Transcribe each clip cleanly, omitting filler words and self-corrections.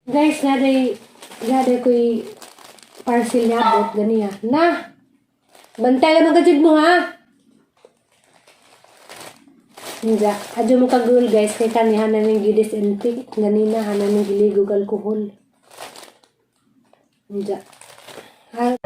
Guys, naday ko'y parcel niabot ganiya. Na! Bantay lang ang mo ha! Hindi. Adyo mo kagul, guys, kay kanihan na ng gidisinfect. Ganina hanan ng giligog alcohol. Hindi. Ay.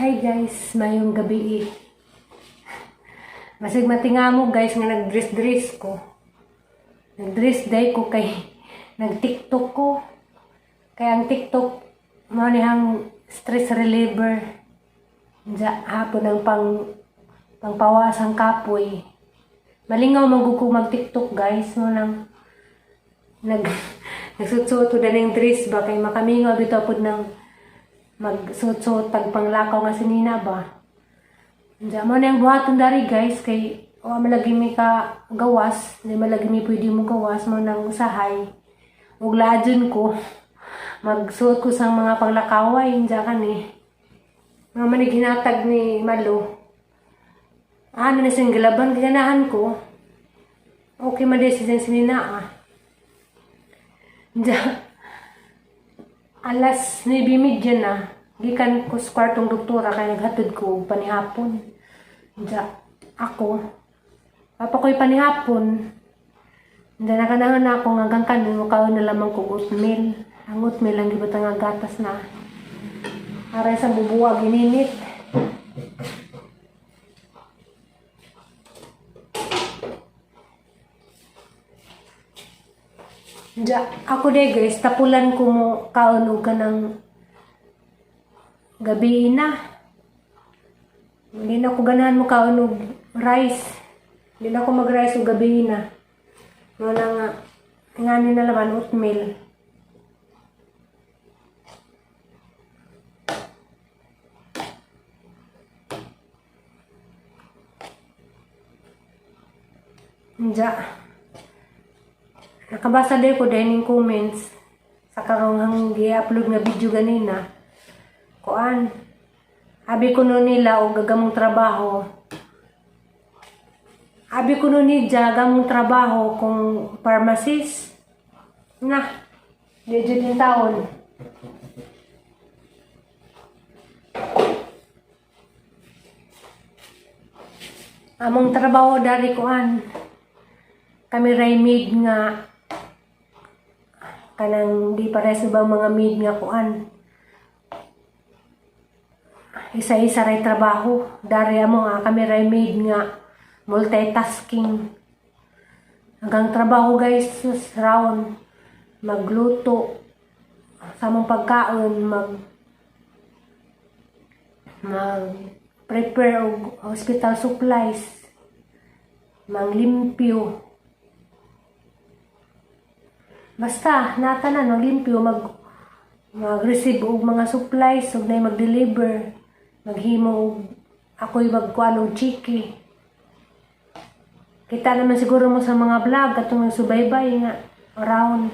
Hi guys, mayong gabi eh. Masig matinga mo, guys, nga nag-dress-dress ko. Nag-dress day ko kay nag-TikTok ko. Kaya ang TikTok mo nihang stress reliever. Diya hapon ang pangpawas ang kapoy. Malingaw man gud ko mag-TikTok, guys, mo nang nagsuot-suot ko daning dress ba kay makamingaw bitaw pud ng magsuot-suot tag panglakaw nga sinina ba. Diya mo na yung buhaton dari, guys, kay wa malagi mi ka gawas, di malagi mi pwede mo gawas mo nang usahay. Ug laadyon ko magsuot ko sa mga panglakaway diya kani. Mga manig hinatag ni Malo. Ano na siyang gilaban ganahan ko. Okay man din siya sinina ah. Diya alas 9:30 na. Gikan ko sa kwartong doktora kay naghatod ko og panihapon. Diya ako. Papa ko'y panihapon. Hindi na kanangan ako nga hanggang kanon kaon na lamang kog oatmeal. Ang oatmeal ang gibutang nga gatas na. Aray sa bubuwa gininit. Diya, ako de, guys, tapulan ko mo kaon og kanang gabi na. Hindi na ako ganahan mo kaon og rice. Hindi na ako mag-rice og gabi na. Wala nga, ngani na laman, oatmeal. Diya. Nakabasa din ko dahil yung comments sa karong gi-upload nga video ganina. Kuan. Abi ko no nila og gagamong trabaho. Abi ko no ni gamong trabaho kung pharmacist. Na. Di jud yung taon. Among trabaho dari kuan. Kami ray maid nga kanang di pares bang mga maid nga kuan. Isa-isa ray trabaho. Dari amo nga kami ray maid nga multitasking. Hanggang trabaho, guys, sus, round magluto sa among pagkaon, mag prepare og hospital supplies, manglimpyo. Basta natanan maglimpyo, mag-receive og mga supplies ug nay mag-deliver, maghimo og ako'y magkuan og chiki. Kita naman siguro mo sa mga vlog katong nagsubaybay nga around.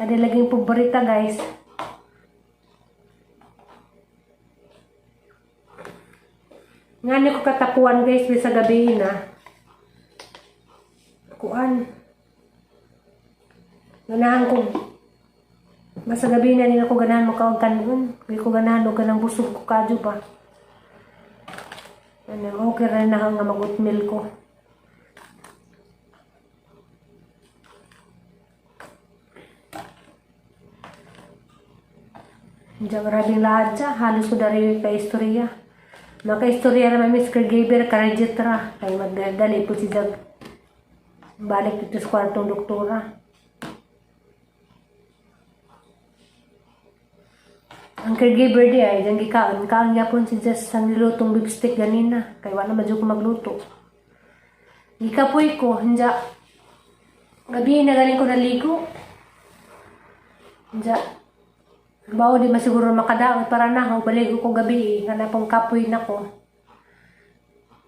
Kadi laging paborita, guys. Ngani ko katapuan, guys, bisa gabi na. Kuan. Ganahan ko basta gabi na din ako ganahan mo kaog kanon. Di ko ganahan og kanang busog ko kadyo ba. Ano, okay ra na nga mag-oatmeal ko. Diyan grabing lahat siya. Halos ko dari kay istorya. Maka-istorya naman Miss Caregiver, Karajitra. Kay magdali po si Jag. Balik dito sa kwartong doktora. Ang caregiver di ay, dyan gikaon. Kaon yapon si Jess ang nilutong beef steak ganina. Kay wala man jud ko magluto. Gikapoy ko, hinja. Gabi na galing ko naligo. Hinja. Bao di masiguro makadaot para na ako baligo ko gabi eh. Kana pong kapoy na ko.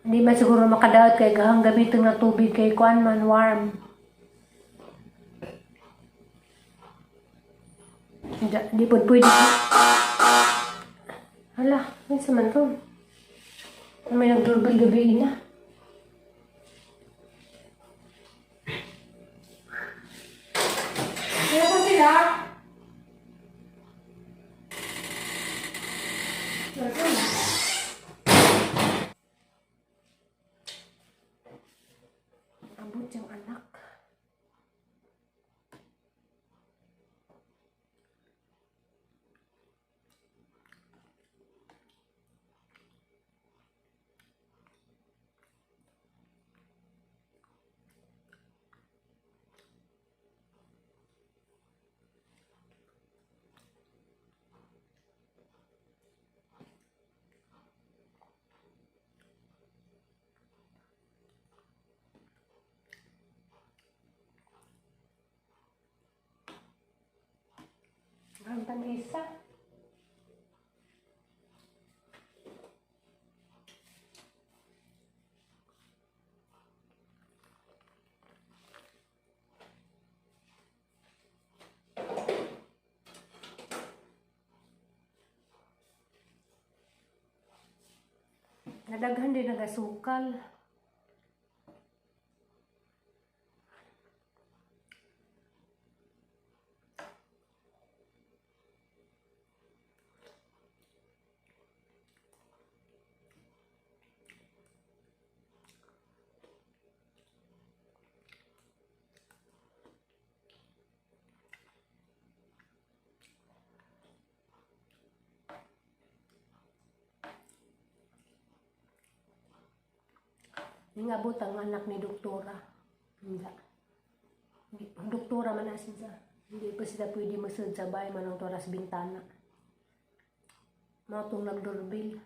Hindi man siguro makadaot kay gahang gamiton nga tubig kay kuan man, warm. Hindi, di po pwede. Hala, may man to. May nag-doorbell gabi na. Kaya pa sila? Abot yung anak. Ang tanisa. Nadaghan din nagasukal. Ningabot ang anak ni doktora. Hindi. Doktora man asin sa. Hindi pa sila pwede masud sa bahay manong toras bintana. Mga itong nag-doorbell.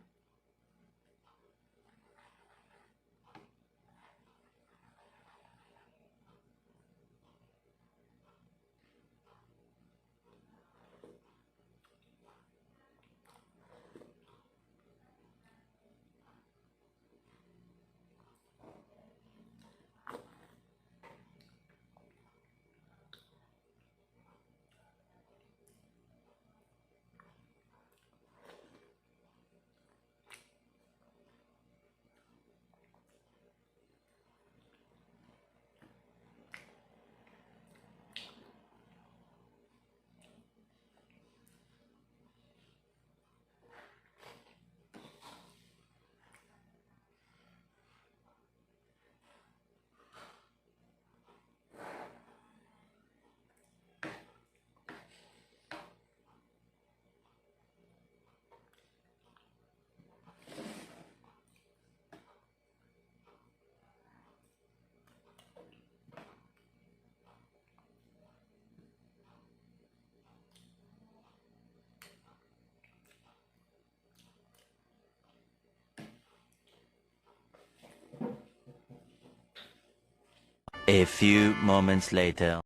A few moments later.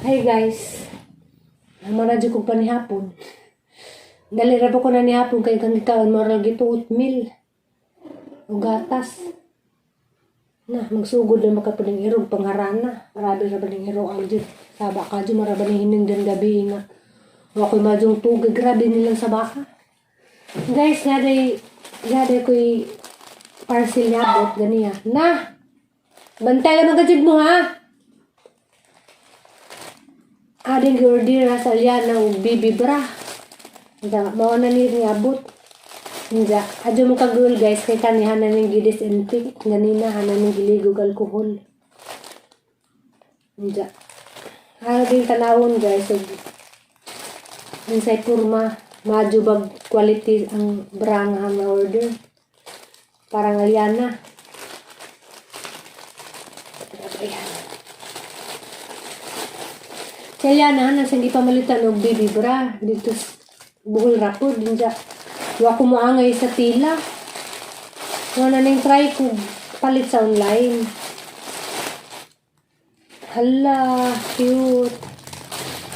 Hey guys, amo na dyan kong panihapon. Dali ra po ko na nihapon kay kanitaon mo ra gito oatmeal o gatas. Na, magsugod na makapuning irog pangharana. Marabi ra ba ning irog ang dyan. Saba ka dyan, maraba ning hiningdan gabi nga. Wa ko'y madyong tugig, grabe nilang sa baka. Guys, naday ko'y parcel niabot, ganiya. Na! Bantay lang ang gajud mo ha! Ading giorder ra sa Aliana og BB bra. Nga mao na ni niabot. Nga adyo mo kagul guys, kay kanihan na ning gi-disinfect ganina hanan ning giligog alcohol. Nga. Ading tanawon guys og unsay porma, madyo bag quality ang bra nga nga order. Parang Aliana. Ayan. Si Aliana, nasa hindi pa malitan og baby bra. Dito buhol ra po. Din siya. Wa ko moangay sa tila. Wala na ning try ko palit sa online. Hala, cute.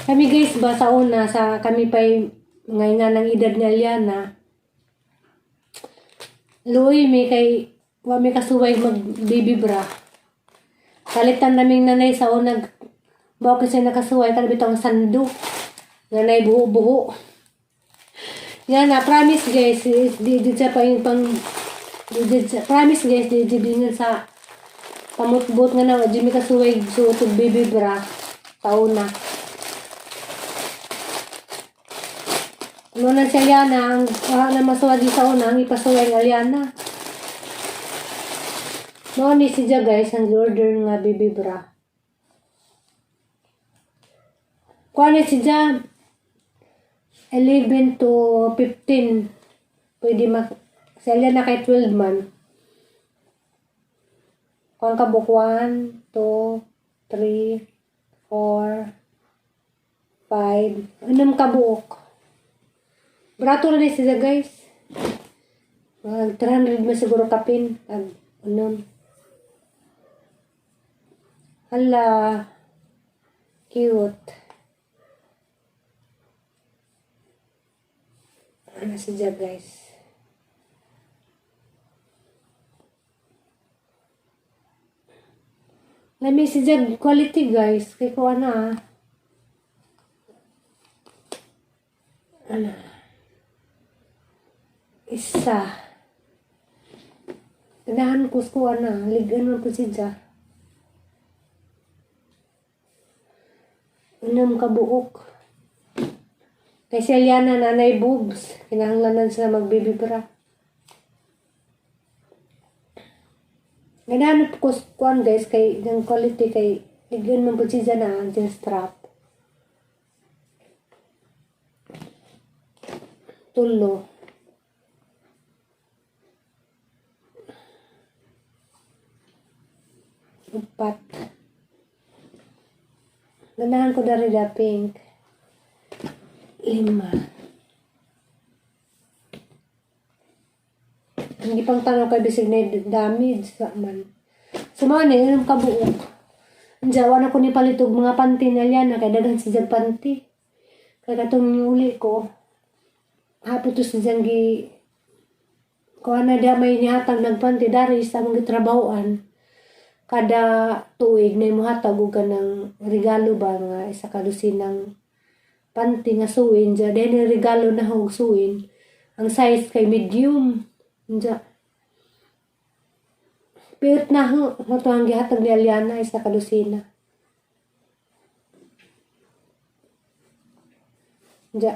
Kami guys ba sa una, sa kami pa'y ngayon nga ng edad ni Aliana. Luoy mi kay Wa mi kasuway mag baby bra. Kalitan naming nanay sa unag bao kasi nakasuway kada bitong sando. Nanay buho-buho. Yan na, promise guys, is di di siya pa yung pang di, di, promise guys, di di di sa pamutbot nga na di mi kasuway suot og baby bra tauna. Ano na si Aliana, ang wala na masuwag sa una, ang ipasuway ng Aliana. Mao ni siya guys, ang order nga baby bra. Kuha ni siya 11 to 15. Pwede mag... Si Aliana kay 12 man. Kuha ka book 1, 2, 3, 4, 5. Anong kabuok? Brato na ni siya guys. Mga 300 man siguro kapin. Ag, ano. Hala. Cute. Ano siya guys? Lami si Jag quality guys. Kay ko ana ah. Ano? Isa. Ganahan ko ko ana. Ligan man po siya. Unam kabuok. Kay si Eliana nanay boobs. Kinahanglanan sila magbaby bra. Ganahan po ko kuan guys kay ng quality kay ligyan man po siya na ang strap. Tulo. Upat. Ganahan ko dari da pink. Lima. Hindi pang tanaw kay bisig na damage sa man. Sumani, anong kabuok. Ang jawa na ko ni palitog mga panty na liyan na kay daghan si Jag panty. Kay katong uli ko, hapon to si Jang gi kuha na diya may nihatag nagpanty dari sa among gitrabahoan. Kada tuig na muhatag og kanang regalo ba nga isa ka dosinang panty nga suwin diya then regalo na og suwin ang size kay medium diya. Piot na ho, mato ang gihatag ni Aliana isa ka dosina. Diya.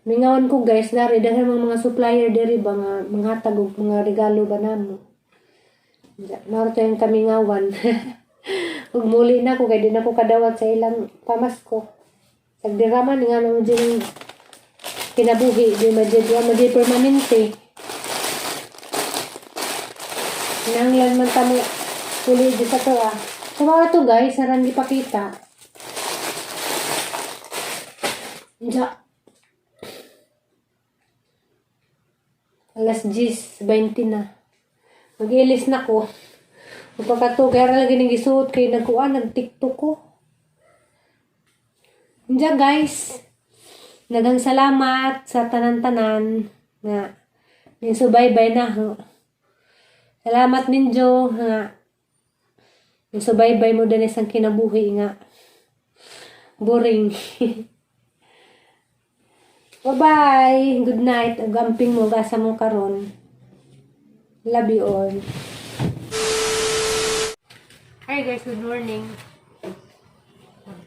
Mingawan ko guys, dari dahil mga supplier diri ba nga manghatag og mga regalo ba namo. Diya, maro to yung kamingawan. Ug muli na ko kay di na ko kadawat sa ilang pamasko. Sagdira man nga nang din kinabuhi di majid wa majid permanente. Nanglan man tamo uli di sa to ah. Kumara to guys, sarang gipakita. Diya. Alas 10:20 na. Mag-ilis na ko. Pagkato, kaya lagi nang gisuot kay nagkuan, nag-TikTok ko. Diya guys. Nagang salamat sa tanan-tanan nga nisubaybay na ho. Salamat ninyo nga nisubaybay mo din isang kinabuhi nga boring. Bye-bye. Good night. Ug amping mo gasa mo karon. Love you all. Hi guys, good morning.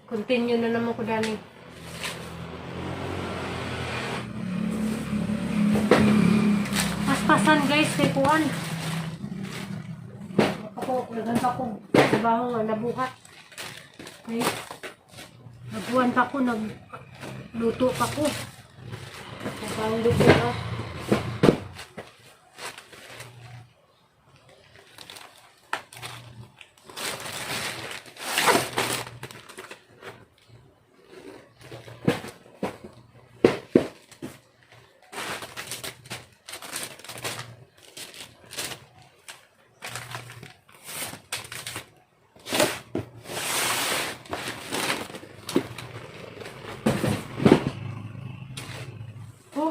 Continue na naman ko dani. Paspasan guys kay kuan. Ako, daghan pa ko trabaho nga nabuhat. Okay. Nagkuan pa ko, nagluto pa ko. Nagpangluto na. Oh.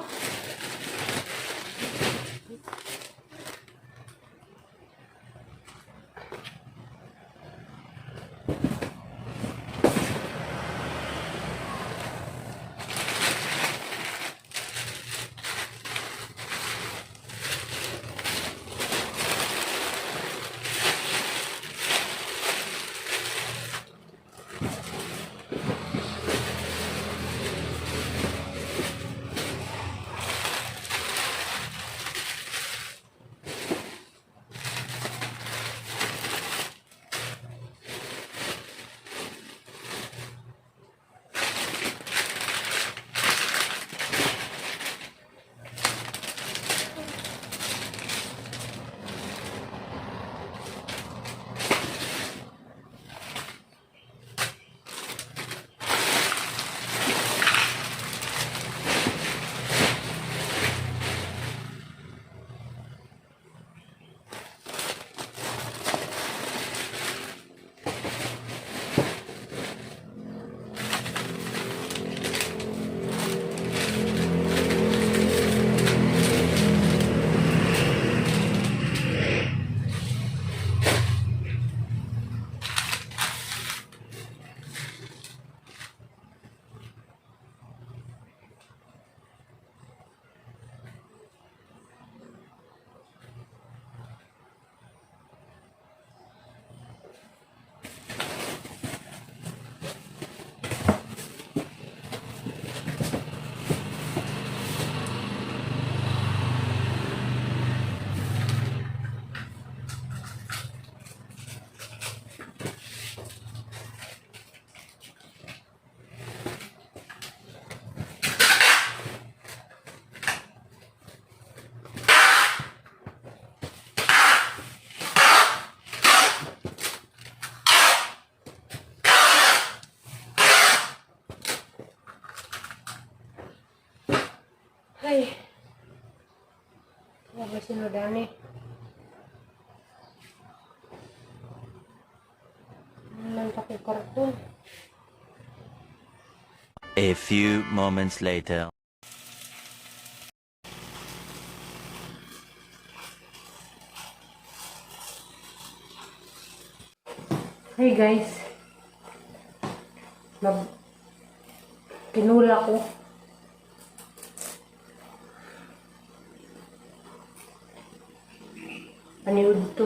Sunod ani. Lang pa ko karton. A few moments later. Hey guys. Mag tinula ko. Paniud to.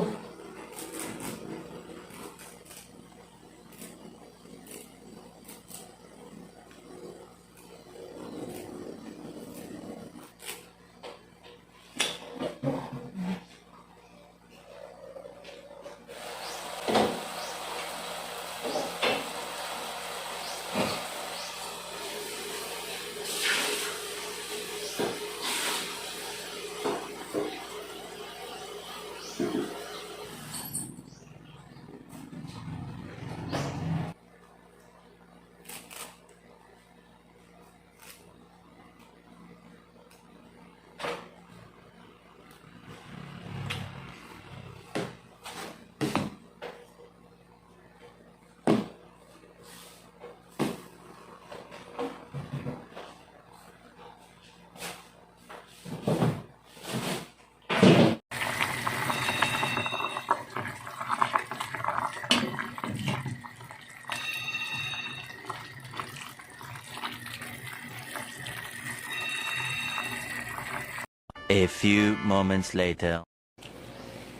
A few moments later.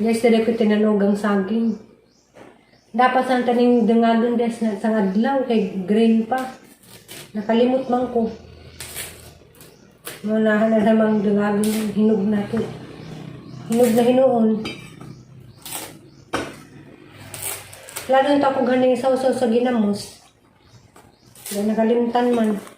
Guys, dali ko tinanog ang saging. Dapat sa taning dangagon des na sa adlaw kay green pa. Nakalimot man ko. Munahan na namang dangagon, hinog na to. Hinog na hinuon. Lalo na ako ganing sausaw sa ginamos. Dahil nakalimtan man.